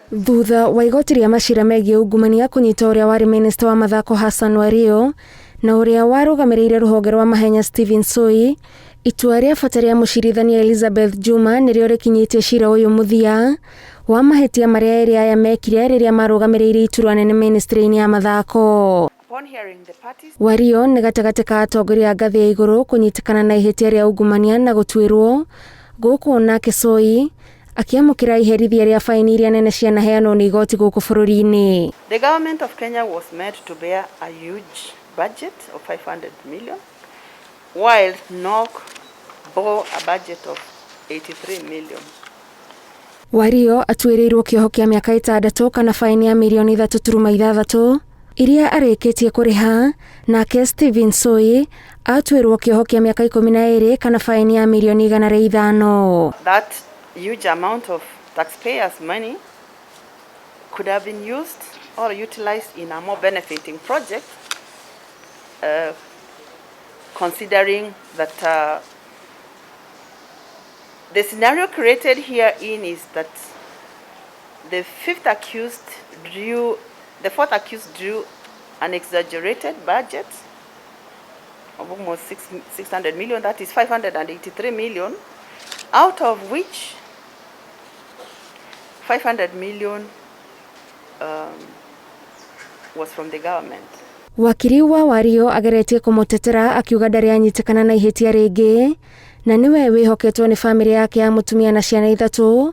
Thutha wa igoti rĩa macira megiĩ ungumania kũnyita ũrĩa warĩ minista wa mathako Hassan Wario na ũrĩa warũgamĩrĩire rũhonge rwa mahenya Stephen Soi, itua rĩa bata rĩa mũcirithania Elizabeth Juma nĩrĩo rĩkinyĩtie cira ũyũ mũthia wa mahĩtia marĩa erĩ aya mekire rĩrĩa marũgamĩrĩire iturwa nene ministry-inĩ ya mathako. Wario nĩ gatagatĩ ka atongoria a ngathĩ ya igũrũ kũnyitĩkana na ihĩtia rĩa ungumania na gũtuĩrwo gũkũ, nake Soi akĩamũkĩra iherithia rĩa faini iria nene cianaheanwo nĩ igoti gũkũ bũrũri-inĩ. The government of Kenya was made to bear a huge budget of 500 million, while NOC bore a budget of 83 million. Wario atuĩrĩirwo kĩoho kĩa mĩaka 6 kana faini ya mirioni 3.6 iria arĩkĩtie kũrĩha, nake Stephen Soi atuĩrwo kĩoho kĩa mĩaka 12 kana faini ya mirioni 105. That huge amount of taxpayers' money could have been used or utilized in a more benefiting project, considering that the scenario created herein is that the fifth accused drew, the fourth accused drew an exaggerated budget of almost 600 million, that is 583 million, out of which 500 million was from the government. Wakiri wa Wario ageretie kũmũtetera akiuga ndarĩ anyitĩkana na ihĩtia rĩngĩ na nĩwe wĩhoketwo nĩ bamĩrĩ yake ya mũtumia na ciana 3,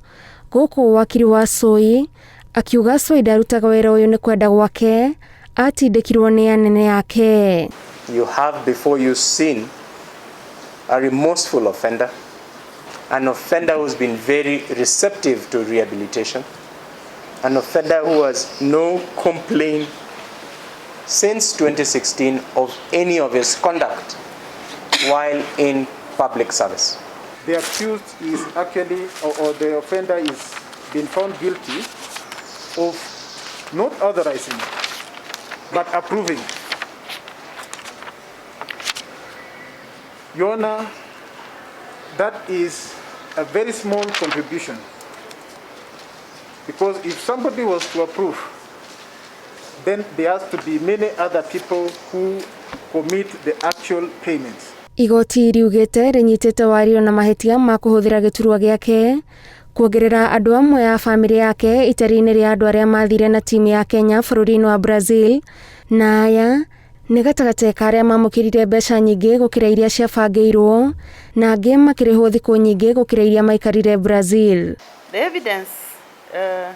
gũkũ wakiri wa Soi akiuga Soi ndarutaga wĩra ũyũ nĩ kwenda gwake, atindĩkirwo nĩ anene yake. You have before you seen a remorseful offender, an offender who's been very receptive to rehabilitation, an offender who has no complaint since 2016 of any of his conduct while in public service. The accused is actually, or the offender is been found guilty of not authorizing, but approving. Your Honor, that is a very small contribution, because if somebody was to approve, then there has to be many other people who commit the actual payments. Igoti riugĩte rĩnyitĩte Wario na mahĩtia ma kũhũthĩra gĩturwa gĩake kuongerera andũ amwe a bamĩrĩ yake itari-inĩ rĩa andũ arĩa mathire na timu ya Kenya bũrũri-inĩ wa Brazil, na aya nĩ gatagatĩ ka arĩa mamũkĩrire mbeca nyingĩ gũkĩra iria ciabangĩirwo na angĩ makĩrĩhwo thikũ nyingĩ gũkĩra iria maikarire Brazil. The evidence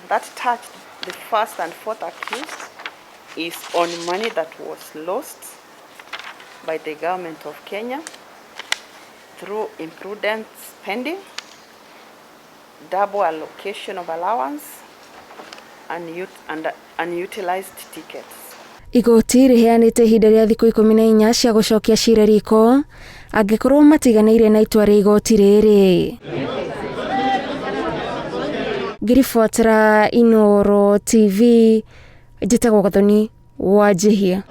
that touched the first and fourth accused is on money that was lost by the government of Kenya through imprudent spending, double allocation of allowance, and unutilized tickets. Igoti rĩheanĩte ihinda rĩa thikũ 14 cia gũcokia cira riko angĩkorwo matiganĩire na itua rĩa igoti rĩrĩ. Ngĩribotera Inooro TV, njĩtagwo Gathoni Wanjihia.